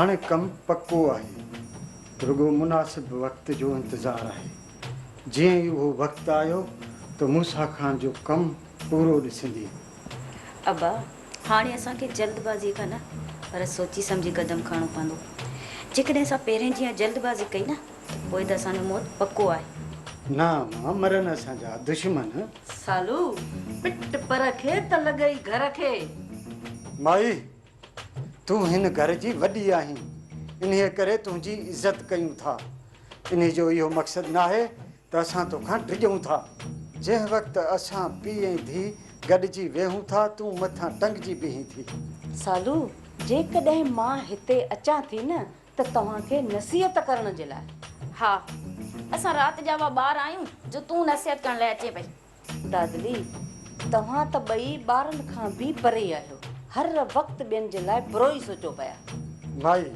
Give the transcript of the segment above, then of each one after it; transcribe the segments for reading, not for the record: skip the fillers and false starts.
هاڻي ڪم پڪو آهي. رڳو مناسب وقت جو انتظار آهي. جيئن ئي اهو وقت آيو ته موسيٰ خان جو ڪم پورو ڏسندين. ابا، هاڻي اسان کي جلدبازيء کان نه پر سوچي سمجهي قدم کڻڻو پوندو. جيڪڏهن اسان پهرين جيان جلدبازي ڪئي نه ته پوء ته اسان جو موت پڪو آهي. نه امان، مرن اسان جا دشمن. سالو، پٽ پر کي ته لڳئي گهر کي. مائي، تون هن گهر جي وڏي آهين، انهيء ڪري تنهنجي عزت ڪيون ٿا. انهيء جو اهو مقصد ناهي ته اسان توکان ڊڄون ٿا. جنهن وقت اسان پيء ۽ ڌيء گڏجي ويهون ٿا، تون مٿان ٽنگجي بيهين ٿي. سالو، جيڪڏهن مان هتي اچان ٿي نه ته توهان کي نصيحت ڪرڻ جي لاء. ها، اسان رات ڄاوا ٻار آهيون جو تون نصيحت ڪرڻ لاء اچين پئي. دادلي، توهان ته ٻئي ٻارن کان به پري آهيو. هر وقت ٻين جي لاء برو ئي سوچو پيا. مائي،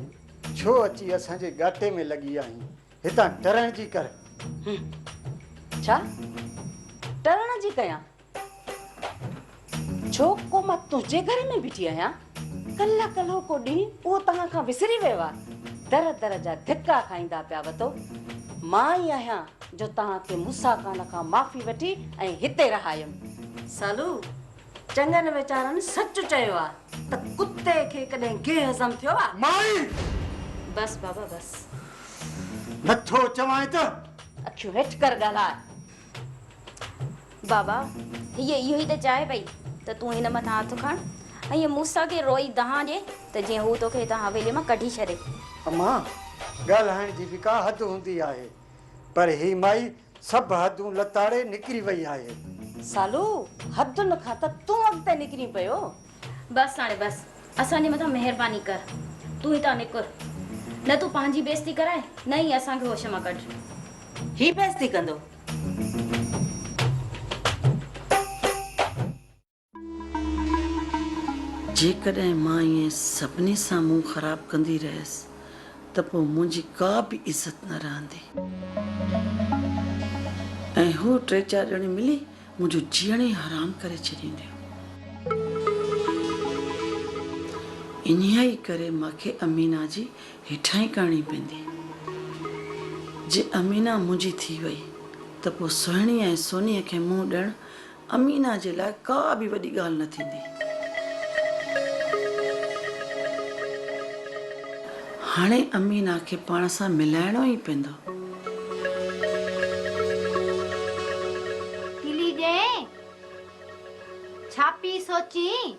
ڇو اچي اسان جي ڳاٽي ۾ لڳي آهين؟ هتان ٽرڻ جي ڪر. هم، ڇا؟ ٽرڻ جي ڪيان؟ ڇو ڪو مان تنهنجي گهر ۾ بيٺي آهيان؟ ڪلهه ڪلهوڪو ڏينهن اهو توهان کان وسري ويو آهي. در در جا ڌڪا کائيندا پيا وتو. مان ئي آهيان جو توهان کي موسيٰ خان کان معافي وٺي ۽ هتي رهايم. سالو، چڱن ويچارن سچ چيو آ ته ڪتي کي ڪڏهن گيهه هضم ٿيو آ؟ مائي! بس بابا بس. نٿو چوانء ته. اکيون هيٺ ڪر ڳالهاء. بابا، هيء اهو ئي ته چاهي پئي ته تون هن مٿان هٿ کڻ ۽ هيء موسيٰ کي روئي دانهن ڏي ته جيئن هو توکي هتان حويليء مان ڪڍي ڇڏي. امان، ڳالهائڻ جي به ڪا حد هوندي آهي، پر هي مائي سڀ حدون لتاڙي نڪري وئي آهي. سالو، حدن کان ته تون اڳتي نڪرين پيو. بس هاڻي بس، اسان جي مٿان مهرباني ڪر، تون هتان نڪر. نه تون پنهنجي بيعزتي ڪرائي، نه ئي اسان کي هوش مان ڪڍ. هي بيعزتي ڪندو؟ جيڪڏهن مان ائين سڀني سان منهن خراب ڪندي رهيس ته پوء منهنجي ڪا به عزت نه رهندي ۽ هو ٽي چار ڄڻيون ملي منهنجو جيئڻ ئي حرام ڪري ڇڏينديون. انهيء ئي ڪري مان کي امينا جي هيٺائين ڪرڻي پوندي. جي امينا منهنجي ٿي وئي ته پوء سهڻي ۽ سونيء کي منهن ڏيڻ امينا جي لاء ڪا به وڏي ڳالهه نه ٿيندي. هاڻي امينا کي پاڻ سان ملائڻو ئي پوندو. تلي ڏئين، ڇا پي سوچين؟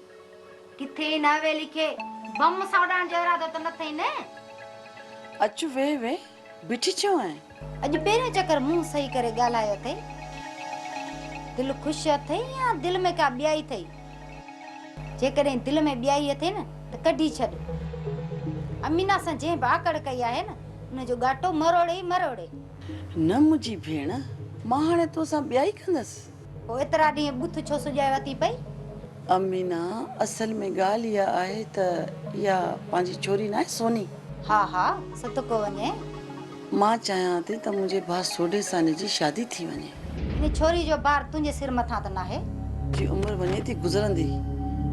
ڪٿي هن حويلي کي بم سان اڏائڻ جو ارادو ته نه اٿئي نه؟ اچ ويهه ويهه، بيٺي ڇو آهين؟ اڄ پهريون چڪر منهن صحيح ڪري ڳالهايو اٿئي. دل خوش اٿئي يا دل ۾ ڪا ٻيائي اٿئي؟ جيڪڏهن دل ۾ ٻيائي اٿئي نه ته ڪڍي ڇڏ. امينا سان جنهن به آڪڙ ڪئي آهي نه ان جو ڳاٽو مروڙي ئي مروڙي. نه منهنجي ڀيڻ، مان هاڻي تو سان ٻيائي ڪندس. پوء ايترا ڏينهن ٻوٿ ڇو سڄايو اٿي پئي؟ امينا، اصل ۾ ڳالهه اها آهي ته اها پنهنجي ڇوري ناهي سوني. ها ها، صدقو وڃي. مان چاهيان ٿي ته منهنجي ڀاء سوڍي سان هن جي شادي ٿي وڃي. ان ڇوري جو بار تنهنجي سر مٿان ته ناهي. جي عمر وڃي ٿي گذرندي.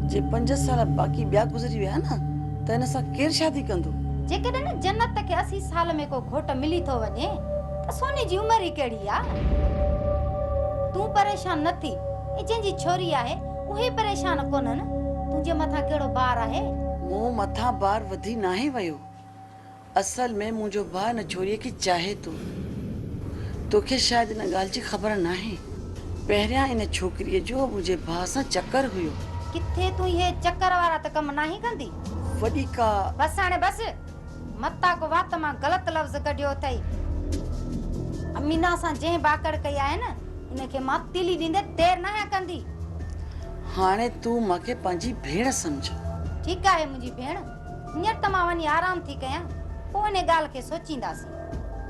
جي پنج سال باقي ٻيا گذري ويا نه ته هن سان ڪير شادي ڪندو؟ جيڪڏهن جنت کي 80 سال ۾ ڪو گهوٽ ملي ٿو وڃي ته سوني جي عمر ئي ڪهڙي آ؟ تون پريشان نه ٿي. ۽ جنهن جي ڇوري آهي اهي پريشان ڪونهن. تنهنجي مٿان ڪهڙو بار آهي؟ مون مٿان بار وڌي ناهي ويو. اصل ۾ منهنجو ڀاء ان ڇوريء کي چاهي ٿو. توکي شايد ان ڳالهه جي خبر ناهي. پهريان ان ڇوڪريء جو منهنجي ڀاء سان چڪر هيو. ڪٿي تون اهي چڪر وارا ته ڪم ناهين ڪندي؟ وڏي ڪا. بس هاڻي بس! متان ڪو وات مان غلط لفظ ڪڍيو اٿئي. امينا سان جنهن به آڪڙ ڪئي آهي نه، ان کي مان تيلي ڏيندي دير ناهيان ڪندي. هاڻي تون مان کي پنهنجي ڀيڻ سمجهه. ٺيڪ آهي منهنجي ڀيڻ. هينئر ته مان وڃي آرام ٿي ڪيان، پوء انهي ڳالهه کي سوچينداسين.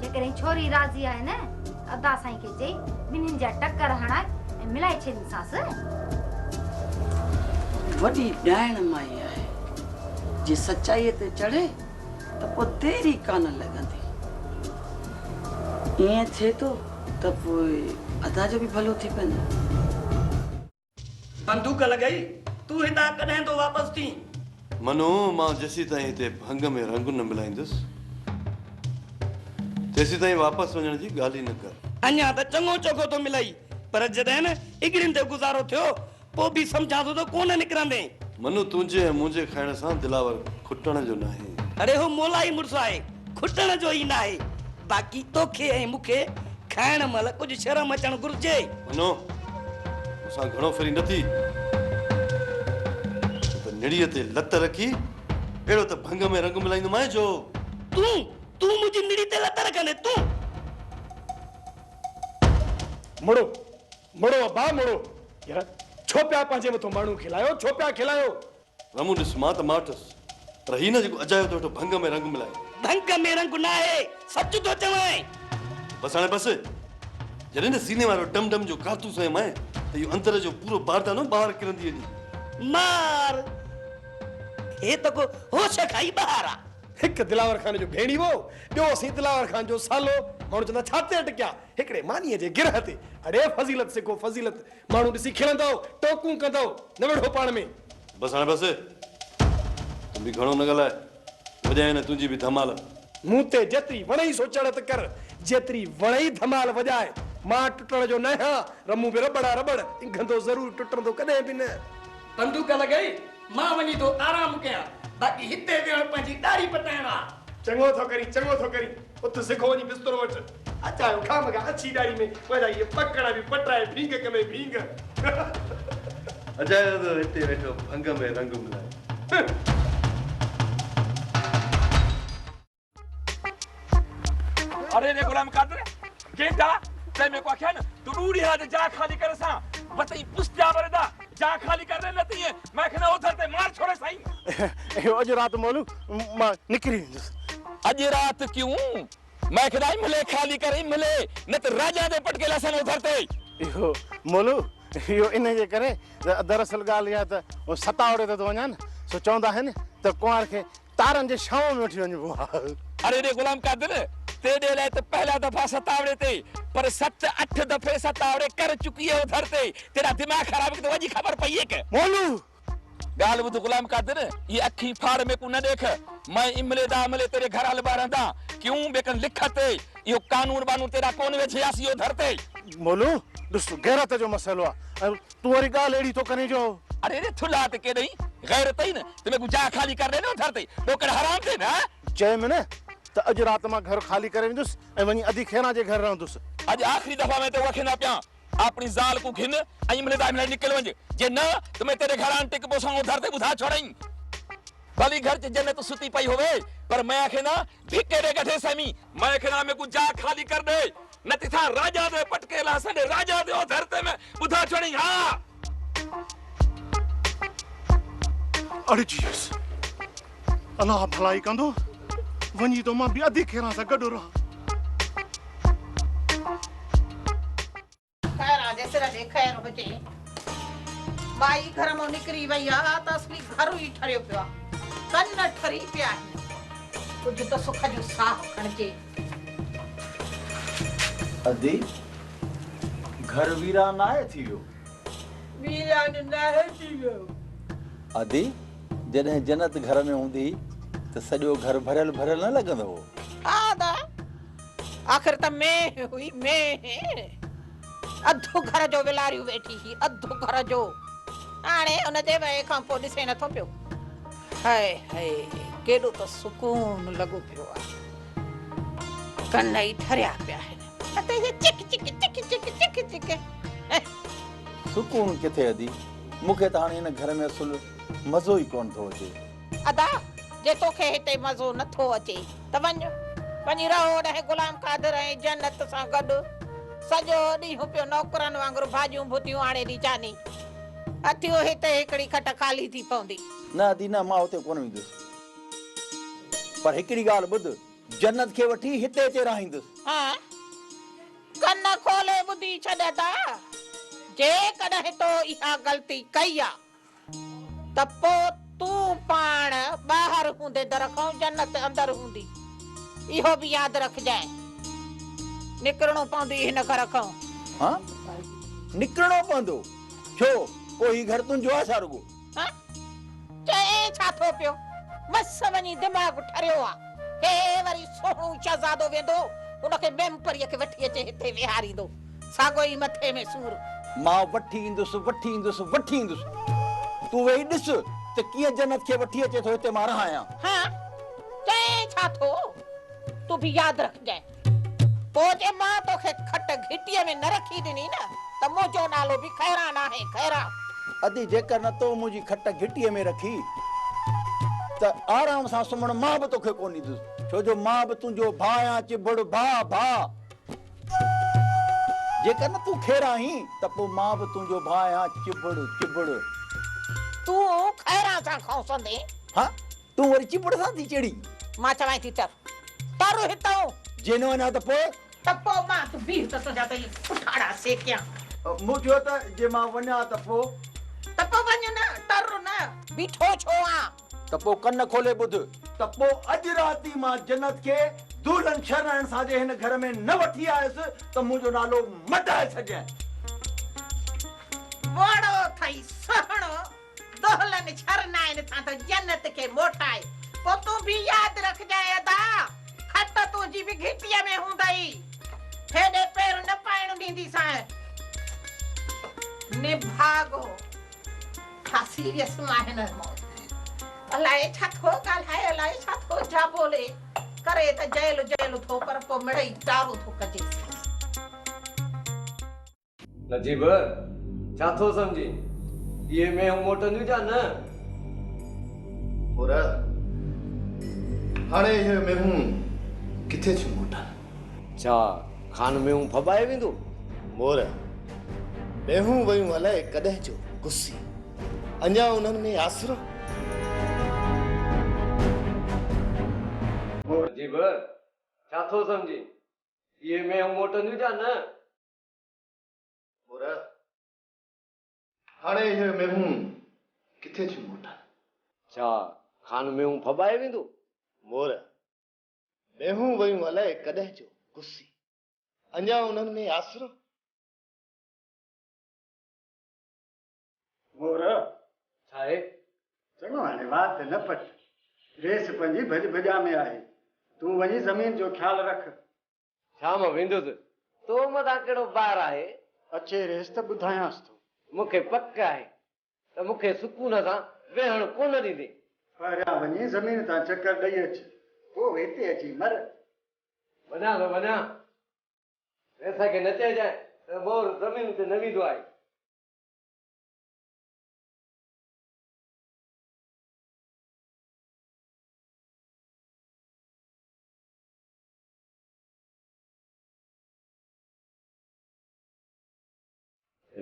جيڪڏهن ڇوري راضي آهي نه ته ادا سائين کي چئي ٻنهين جا ٽڪر هڻائي ۽ ملائي ڇڏينديسانس. وڏي ڏائڻ مائي آهي. جي سچائيء تي چڙهي ته پوء دير ئي ڪانه لڳندي. ائين ٿئي ٿو ته پوء ادا جو به ڀلو ٿي پوندو. بندوق لڳئي، تون هتان ڪڏهن ٿو واپس ٿين؟ منو، مان جيسيتائين هتي ڀنگ ۾ رنگ نه ملائيندس، تيسيتائين واپس وڃڻ جي ڳالهه ئي نه ڪر. اڃا ته چڱو چوکو ٿو ملئي، پر جڏهن نه اڳڙين تي گذارو ٿيو، پوء به سمجهان ٿو ته ڪونه نڪرندين. منو، تنهنجي ۽ منهنجي کائڻ سان دلاور کٽڻ جو ناهي. اڙي هو مولائي مڙس آهي، کٽڻ جو ئي ناهي. باقي توکي ۽ مون کي کائڻ مهل ڪجهه شرم اچڻ گهرجي. منو، مون سان گهڻو ڦري نه ٿي، ڇو ته نڙيء تي لت رکي اهڙو ته ڀنگ ۾ رنگ ملائيندومانء جو. تون، تون منهنجي نڙي تي لت رکندين، تون! مڙو، مڙو ابا مڙو. يار، ڇو پيا پنهنجي مٿو ماڻهو کلايو، ڇو پيا کلايو؟ رمون ڏس مان ته ماٺ هيس پر هي نه جيڪو اجايو ٿو ويٺو ڀنگ ۾ رنگ ملائي. ڀنگ ۾ رنگ ناهي سچ ٿو چوانء. بس هاڻي بس. جڏهن نه سيني وارو ڊم ڊم جو ڪارتوس هنيم آهي ته اهو اندر جو پورو باردانو ٻاهر ڪرندي وڃي. مار هي ته ڪو هوش کان ئي ٻاهر آ. هڪ دلاور خان جو ڀيڻيوو، ٻيو سين دلاور خان جو سالو. ماڻهو چوندا ڇا تي اٽڪيا؟ هڪڙي مانيء جي گرهه تي. اڙي فضيلت سکو فضيلت. ماڻهو ڏسي کلندؤ، ٽوڪون ڪندؤ، نه وڙهو پاڻ ۾. بس هاڻي بس، تون به گهڻو نه ڳالهاء، وڄائين نه تنهنجي به ڌمال. مون تي جيتري وڻئي سو چڙهت ڪر، جيتري وڻئي ڌمال وڄاء، مان ٽٽڻ جو ناهيان، رمون به رٻڙ آ رٻڙ، اگهندو ضرور ٽٽندو ڪڏهن به نه. بندوق لڳئي، مان وڃي ٿو آرام ڪيان، باقي هتي ويهڻ پنهنجي ڏاڙهي پٽائڻ آ. چڱو ٿو ڪرين، چڱو ٿو ڪرين، اٿ سگهو وڃي بسترو وٺ. اچايو خامخا اڇي ڏاڙهي ۾ پنهنجا اهي پڪڙا به پٽرائي ڀينگ ڪندي ڀينگ. اجايو ٿو هتي ويٺو ڀنگ ۾ رنگ ملائي. اڙي ري غلام قادر گينڊا تنهن ۾ ڪو آکيا نه تو ڏوڙي ها ته جاء خالي ڪر سان وتئي پستيا وردا جاء خالي ڪر ري نه تيئن مين کي نه اوڌر تي مار ڇوڙي سائين. اهو اڄ رات مولو مان نڪري ويندس. اڄ رات ڪيون مين کي نه املي خالي ڪر املي نه ته راجا the پٽڪي لاسان اوڌر تي. اهو مولو اهو انهي جي ڪري ته دراصل ڳالهه اها ته ستاوڙي تي ٿو وڃان سو چوندا آهن ته ڪنوار کي تارن جي ڇانو ۾ وٺي وڃبو آهي. اڙي ڙي غلام قادر تيڏي لاء ته پهلا دفعا ستاوڙي تي پر ست اٺ دفعي ستاوڙي ڪر چڪي هي اوڌر تي تيڏا دماغ خراب ڪي ته وڄي خبر پئي هي ڪه. مولو! ڳالهه ٻڌ غلام قادر، اهي اکين ڦاڙ ميڪون نه ڏيک، مئن املي دا املي تيڏي گهر هل ٻه رهندا، ڪيون ٻيڪن لکت تي، اهو قانون بانون تيڏا ڪون ويجهي آسي اهو ڌر تي. مولو، ڏس غيرت جو مسئلو آ ۽ تون وري ڳالهه اهڙي ٿو ڪرين جو. اڙي ري ٿلها ته ڪيڏئين غيرت ئي نه ته ميڪون جاء خالي ڪر ڏي نه ڌر تي، ڏوڪڙ حرام ٿين ها. چيم نه ته اڄ رات مان گهر خالي ڪري ويندس ۽ وڃي ادي خيران جي گهر رهندس. اڄ آخري دفعا مين تي وکيندا پيان. آپڻي زال ڪون گهن ۽ املي دا املي نڪل وڃ، جي نه ته مين تيڏي گهر آن ٽڪ پوسان اوڌر تي ٻڌا ڇوڙئين. ڀلي گهر چ جنت ستي پئي هووي، پر مين آکيندا ڌڪي ڏي ڳٺي سيمي. مين آکيندا ميڪون جاء خالي ڪر ڏي، نه تٿان راجا the پٽڪي لهسان ڏي راجا the اوڌر تي مين ٻڌا ڇوڙئين. ها! اڙجي ويس. الله ڀلائي ڪندو، وڃي ٿو مان به ادي خيران سان گڏ رهان. خيران جي سر جي خير هجي. مائي گهر مان نڪري وئي آ ته اصلي گهر ئي ٺريو پيو آ. ڪن ٺري پيا آهن. ڪجهه ته سک جو ساهه کڻجي. ادي، گهر ويران ناهي ٿي ويو؟ ويران ناهي ٿي ويو. ادي، جڏهن جنت گهر ۾ هوندي هئي ته سڄو گهر ڀريل ڀريل نه لڳندو هو؟ ها ادا، آخر ته مينهن هئي مينهن. اڌ گهر جو ولاريون ويٺي هئي، اڌ گهر جو. هاڻي ان جي وئي کان پوء ڏسين نٿو پيو. هاء هاء ڪيڏو ته سڪون لڳو پيو آهي. ڪن ئي ٺريا پيا آهن. اتي هي چڪ چڪ چڪ چڪ چڪ چڪ. سڪون ڪٿي ادي، مون کي ته هاڻي هن گهر ۾ اصل مزو ئي ڪونه ٿو اچي. ادا، جي توکي هتي مزو نه ٿو اچي ته وڃ، وڃي رهه هوڏانهن غلام قادر ۽ جنت سان گڏ. سڄو ڏينهن پيو نوڪرن وانگر ڀاڄيون ڀتيون آڻي ڏي چاني. اٿيو هتي هڪڙي کٽ خالي ٿي پوندي. نه ادي نه، مان اتي ڪونه ويندس. پر هڪڙي ڳالهه ٻڌ، جنت کي وٺي هتي اچي رهائيندس. ها، ڪن کولي ٻڌي ڇڏ ادا، جيڪڏهن تو اها غلطي ڪئي آ ته پوء تون پاڻ ٻاهر هوندين در کان جنت اندر هوندي. اهو به ياد رکجانء. نڪرڻو پوندئي هن گهر کان. ها؟ نڪرڻو پوندو؟ ڇو؟ ڪو هي گهر تنهنجو آ ڇا رڳو؟ ها؟ چئين ڇا ٿو پيو؟ مس وڃي دماغ ٺريو آ. هي وري سهڻو شهزادو ويندو، ان کي ميمپريء کي وٺي اچي هتي ويهاريندو. ساڳو ئي مٿي ۾ سور. مان وٺي ايندس، وٺي ايندس، وٺي ايندس. تون ويهي ڏس ته ڪيئن جنت کي وٺي اچي ٿو هتي مان رهايان. ها، چئين ڇا ٿو؟ تون به ياد رکجانء. پوء جي مان توکي کٽ گهٽيء ۾ نه رکي ڏني نه ته منهنجو نالو به خيران ناهي، خيران. ادي جيڪر نه تو منهنجي کٽ گهٽيء ۾ رکي ته آرام سان سمهڻ مان به توکي ڪونه ڏيندس، ڇو جو مان به تنهنجو ڀاء آهيان چڀڙ ڀاء، ڀاء. جيڪر نه تون خير آهين ته پوء مان به تنهنجو ڀاء آهيان چڀڙ، چڀڙ. تون خيران سان کونسندين؟ ها، تون وري چڀڙ سان ٿي چڙين؟ مان چوانء ٿي تر، تر هتئون. جي نه وڃان ته پوء؟ ته پوء مان تون بيهه ته تنهنجا ته اهي پٺاڙا سيڪيان. مون چيو ته جي مان وڃان ته پوء؟ ته پوء وڃ نه، ٽر نه، بيٺو ڇو آن؟ ته پوء ڪن کولي ٻڌ. ته پوء اڄ رات ئي مان جنت کي دولهن شرنائن سان جي هن گهر ۾ نه وٺي آيس ته منهنجو نالو مٽائي ڇڏجانء. وڙو اٿئي سهڻو، دهلن شرنائن سان ٿو جنت کي موٽائي. پوء تون به ياد رکجانء ادا، کٽ تنهنجي به گهٽيء ۾ هوندئي. هيڏي پير نه پائڻ ڏينديسانء. نڀاڳو. ڦاسي ويس مان هن موت. الائي ڇا ٿو ڳالهائي الائي ڇا ٿو جابولي. ڪري ته جيل جيل ٿو پر پوء مڙئي ٽارو ٿو ڪجيس. نجيب، ڇا ٿو سمجهين؟ اهي مينهون موٽنديون يا نه؟ مور، هاڻي اهي مينهون ڪٿي ٿيون موٽن؟ ڇا خان مينهون ڦٻائي ويندو؟ مور، مينهون ويون الائي ڪڏهن جو گسي، اڃا انهن ۾ آسرو؟ مور، نجيب، ڇا ٿو سمجهين؟ اهي مينهون موٽنديون يا نه؟ مور، هاڻي اهي مينهون ڪٿي ٿيون موٽن؟ ڇا خان مينهون ڦٻائي ويندو؟ مور، مينهون ويون الائي ڪڏهن جو گسي، اڃا انهن ۾ آسرو؟ مور، ڇا آهي؟ چڱو هاڻي وات نه پٽ، ريس پنهنجي ڀڄ ڀڄان ۾ آهي، تون وڃي زمين جو خيال رک. ڇا مان ويندس؟ تو مٿان ڪهڙو بار آهي؟ اچي ريس ته ٻڌايانس ٿو. مون کي پڪ آهي ته مون کي سڪون سان ويهڻ ڪونه ڏيندين. پهريان وڃي زمين تان چڪر ڏئي اچ، پوء هتي اچي مر. وڃان ٿو وڃان. ريس کي نه چئجانء ته مور زمين تي نه ويندو آهي.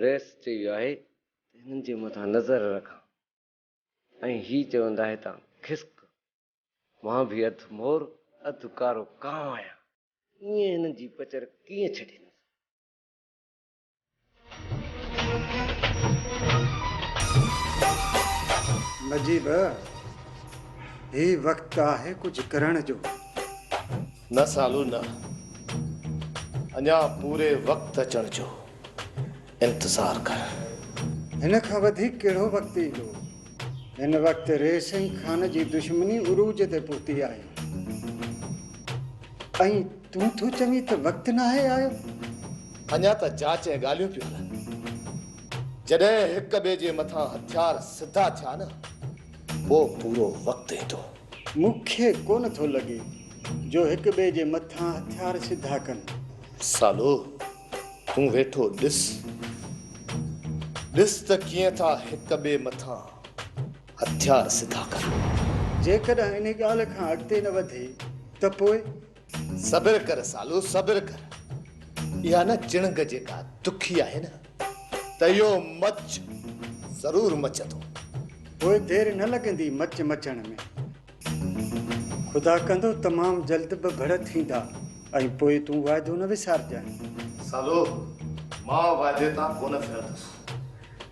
رئيس چئي ويو آهي ته هنن جي مٿان نظر رکان ۽ هي چوندا هتان کسڪ، مان به اڌ مور اڌ ڪارو ڪانء آهيان، ائين هنن جي پچر ڪيئن ڇڏيندس. نجيب، هي وقت آهي ڪجهه ڪرڻ جو. نه سالو نه، اڃا پوري وقت اچڻ جو انتظار ڪر. هن کان وڌيڪ ڪهڙو وقت ايندو؟ هن وقت ريس ۽ خان جي دشمني عروج تي پهتي آهي ۽ تون ٿو چوين ته وقت ناهي آيو؟ اڃا ته جاچ ۽ ڳالهيون پيون هلن. جڏهن هڪ ٻئي جي مٿان هٿيار سڌا ٿيا نه، پوء پورو وقت ايندو. مون کي ڪونه ٿو لڳي جو هڪ ٻئي جي مٿان هٿيار سڌا ڪن. سالو، تون ويٺو ڏس. ڏس ته ڪيئن ٿا هڪ ٻئي مٿان هٿيار سڌا ڪن. جيڪڏهن انهي ڳالهه کان اڳتي نه وڌي ته پوء؟ صبر ڪر سالو صبر ڪر. اها نه چڻنگ جيڪا دکي آهي نه ته اهو مچ ضرور مچندو. پوء دير نه لڳندي مچ مچڻ ۾. خدا ڪندو تمام جلد به ڀڙ ٿيندا ۽ پوء تون واعدو نه وسارجانء. سالو مان واعدي تان ڪونه ڦرندس.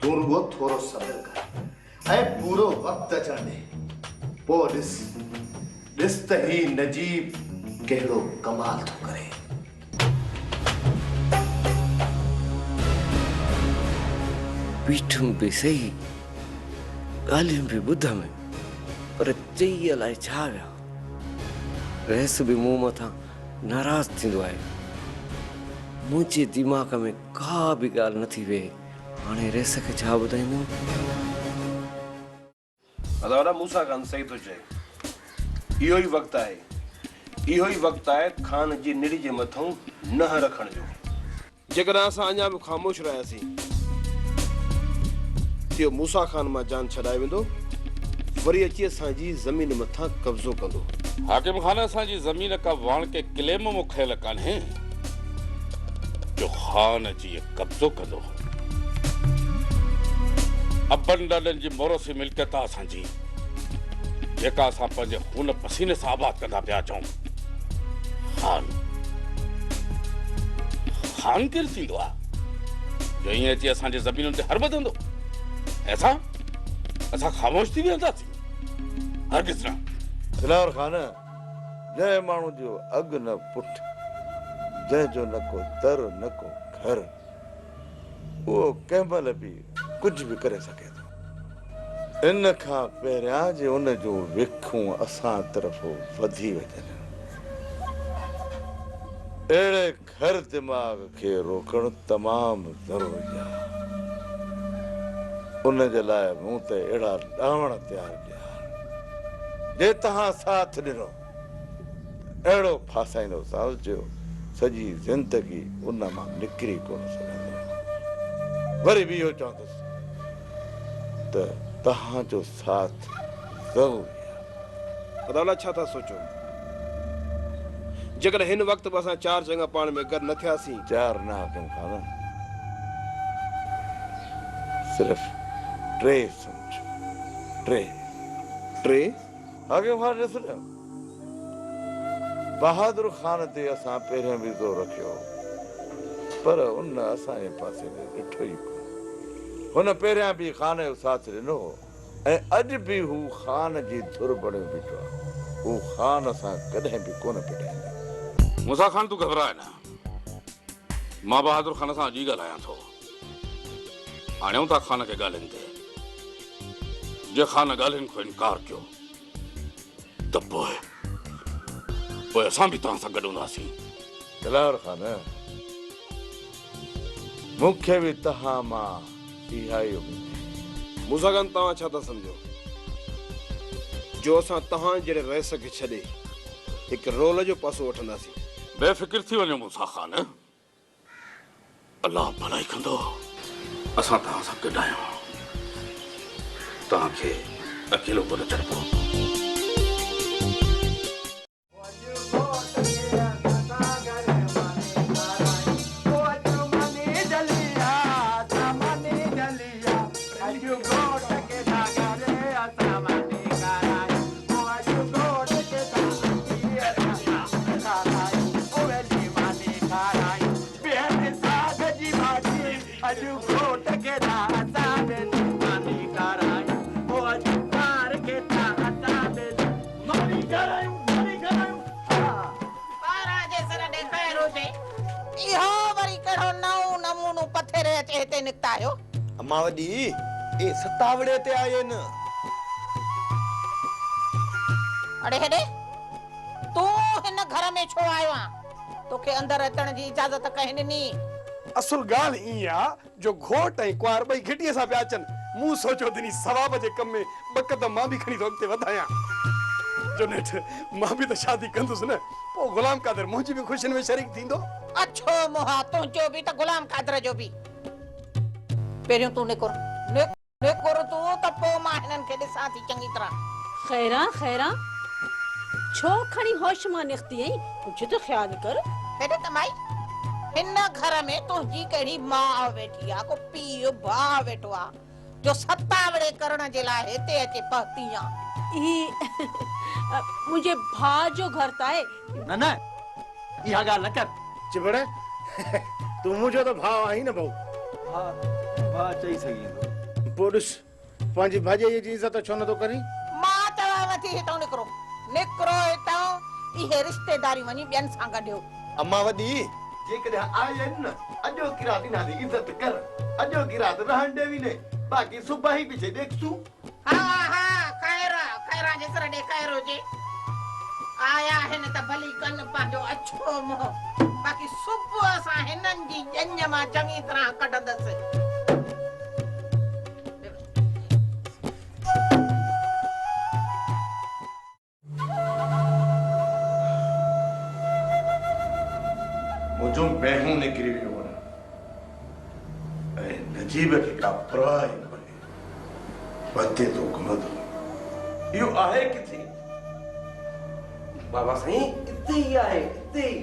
تون رڳو ٿورو صبر ڪر. ۽ پورو وقت اچڻ ڏي، پوء ڏس، ڏس ته هي نجيب ڪهڙو ڪمال ٿو ڪري. بيٺم به سهي، ڳالهيون به ٻڌم. پر چئي الائي ڇا ويا. رئيس به مون مٿان ناراض ٿيندو آهي. منهنجي دماغ ۾ ڪا به ڳالهه نٿي ويهي. هاڻي رئيس کي ڇا ٻڌائيندم؟ ادا وڏا موسيٰ خان صحيح ٿو چئي. اهو ئي وقت آهي. اهو ئي وقت آهي خان جي نڙي جي مٿئون ننهن رکڻ جو. جيڪڏهن اسان اڃا به خاموش رهياسين ته اهو موسيٰ خان مان جان ڇڏائي ويندو، وري اچي اسان جي زمين مٿان قبضو ڪندو. حاڪم خان اسان جي زمين ڪا واڻڪي ڪليم مون کنيل ڪانهي جو خان اچي قبضو ڪندو. ابن ڏاڏن جي موروثي ملڪيت آ اسان جي، جيڪا اسان پنهنجي خون پسيني سان آباد ڪندا پيا اچون. خان خان ڪير ٿيندو آ جو ائين اچي اسان جي زمينن تي هر ٻڌندو ۽ اسان اسان خاموش ٿي ويهنداسين؟ هرگز نه. دلاور خان، جنهن ماڻهو جو اڳ نه پٺ، جنهن جو نه ڪو در نه ڪو گهر، اهو ڪنهن مهل به ڪجهه به ڪري سگهي ٿو. ان کان پهريان جي ان جون وکون اسان طرف وڌي وڃن. اهڙي گهر دماغ کي روڪڻ تمام ضروري آهي. ان جي لاء مون ته اهڙا ڏانوڻ تيار ڪيا آهن. جي توهان ساٿ ڏنو ته اهڙو ڦاسائيندوسانس جو سڄي زندگي ان مان نڪري ڪونه سگهندو. وري به اهو چوندس ته توهان جو ساٿ ضروري آهي. عدالت ڇا ٿا سوچو؟ جيڪڏهن هن وقت به اسان چار چڱا پاڻ ۾ گڏ نه ٿياسين. چار نه حاڪم خان، صرف ٽي سمجهه، ٽي. ٽي؟ حاڪم خان ڏس نه، بهادر خان تي اسان پهريان به زور رکيو هو، پر ان اسان جي پاسي ڏي ڏٺو ئي ڪونه. هن پهريان به خان جو ساٿ ڏنو هو. ۽ اڄ به هو خان جي ڌر بڻيو بيٺو آهي. هو خان سان ڪڏهن به ڪونه پٽائيندو. موسيٰ خان تون گهٻراء نه. مان بهادر خان سان اڄ ئي ڳالهايان ٿو. آڻيون ٿا خان کي ڳالهين تي. جي خان ڳالهين کان انڪار ڪيو ته پوء پوء اسان به توهان سان گڏ هونداسين. دلاور خان مون کي به توهان مان اها ئي اميد هئي. موسيٰ خان توهان ڇا ٿا سمجهو جو اسان توهان جهڙي رئيس کي ڇڏي هڪ رول جو پاسو وٺنداسين؟ بي فڪر ٿي وڃو موسيٰ خان، الله ڀلائي ڪندو. اسان توهان سان گڏ آهيون، توهان کي اڪيلو ڪونه ڇڏبو. ٻاران جي سر ڏي خير هجي. اهو وري ڪهڙو نئون نمونو پٿيري اچي هتي نڪتا آهيو؟ امان وڏي، اي ستاوڙي تي آئين. اڙي هيڏي، تون هن گهر ۾ ڇو آيو آن؟ توکي اندر اچڻ جي اجازت ڪنهن ڏني؟ اصل ڳالهه ائين آ جو گهوٽ ۽ ڪنوار ٻئي گهٽيء سان پيا اچن. مون سوچيو ته انهي ثواب جي ڪم ۾ ٻه قدم مان به کڻي ٿو اڳتي وڌايان. جو نيٺ مان به ته شادي ڪندس نه، پوء غلام قادر منهنجي به خوشين ۾ شريڪ ٿيندو. اڇو منهن آ تنهنجو به ته غلام قادر جو به. پهريون تون نڪر. نڪر تون ته پوء مان هنن کي ڏسان ٿي چڱي طرح. خيران خيران، ڇو کڻي هوش مان نڪتي آهين، ڪجهه ته خيال ڪر. هيڏي ته مائي، هن گهر ۾ تنهنجي ڪهڙي ماء ويٺي آ، ڪو پيء ڀاء ويٺو آ، جو ستاوڙي ڪرڻ جي لاء هتي اچي پهتي آن. هي منهنجي ڀاء جو گهر ته آهي. نه نه اها ڳالهه نه ڪر. چڀڙ، تون منهنجو ته ڀاء آهين نه ڀائو. ها ڀاء چئي سگهين ٿو. پوء ڏس پنهنجي ڀاڄائيء جي عزت ڇو نه ٿو ڪرين؟ مان چوانء ٿي هتئون نڪرو. نڪرو هتئون، اهي رشتيداريون وڃي ٻين سان ڳنڍيو. امان وڏي، جيڪڏهن آئين نه اڄوڪي رات انهان جي عزت ڪر، اڄوڪي رات رهڻ ڏيوين، باقي سڀاهين پڇي ڏيکسون. ها ها خير آ، خيران جي سر ڏي خير هجي. آيا آهن ته ڀلي ڪن پنهنجو اڇو منهن، باقي صبح سان هنن جي ڄڃ مان چڱي طرح ڪڍندس. منهنجون مينهون نڪري ويون آهن ۽ نجيب کي ڪا پرواهه ئي ڪونهي. وتي ٿو گهمندو. اهو آهي ڪٿي؟ بابا سائين اتي ئي آهي، اتي ئي.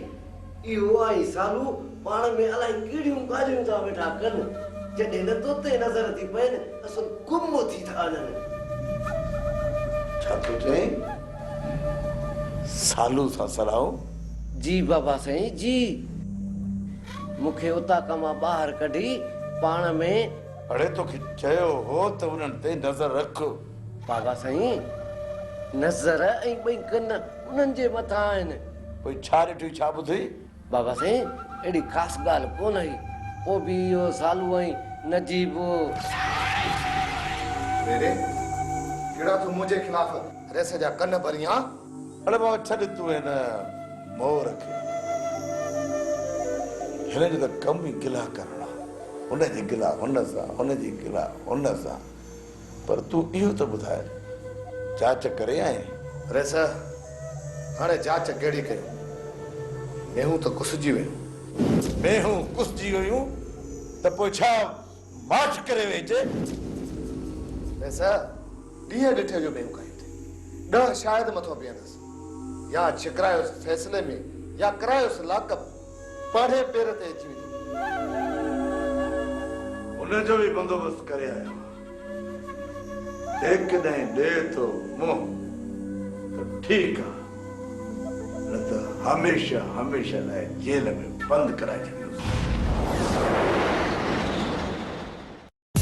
اهو ۽ سالو پاڻ ۾ الائي ڪهڙيون ڳالهيون ٿا ويٺا ڪن. جڏهن نه توتي نظر ٿي پين، اصل گم ٿي ٿا وڃن. ڇا ٿو چئين؟ سالو سان صلاحون؟ جي بابا سائين جي. مون کي اوطاق مان ٻاهر ڪڍي پاڻ ۾. اڙي توکي چيو هو ته انهن تي نظر رک. بابا سائين نظر ۽ ٻئي ڪن انهن جي مٿان آهن. پوء ڇا ڏٺوئي ڇا ٻڌوئي؟ بابا سائين اهڙي خاص ڳالهه ڪونه هئي، پوء به اهو سالو ۽ نجيب. ريري، ڪهڙا تون منهنجي خلاف ريس جا ڪن ڀرين ها؟ اڙي بابا ڇڏ تون هن مور کي. هن جو ته ڪم ئي گلا ڪرڻ آ. هن جي گلا هن سان، هن جي گلا هن سان. پر تون اهو ته ٻڌاء، جاچ ڪري آئين؟ رئيس، هاڻي جاچ ڪهڙي ڪيون؟ مينهون ته ڪسجي ويون. مينهون ڪسجي ويون ته پوء ڇا ماٺ ڪري ويهجي؟ رئيس، ڏينهن ڏٺي جو مينهون کايون ٿي. ڏهه شاهد مٿو بيهندس. يا ڇڪرايوس فيصلي ۾ يا ڪرايوس لاڪ اپ. پاڙهي پير تي اچي ويندو. ان جو به بندوبست ڪري آيو آهيان. جيڪڏهن ڏئي ٿو منهن ته ٺيڪ آ، نه ته هميشه هميشه لاء جيل ۾ بند ڪرائي ڇڏيندس.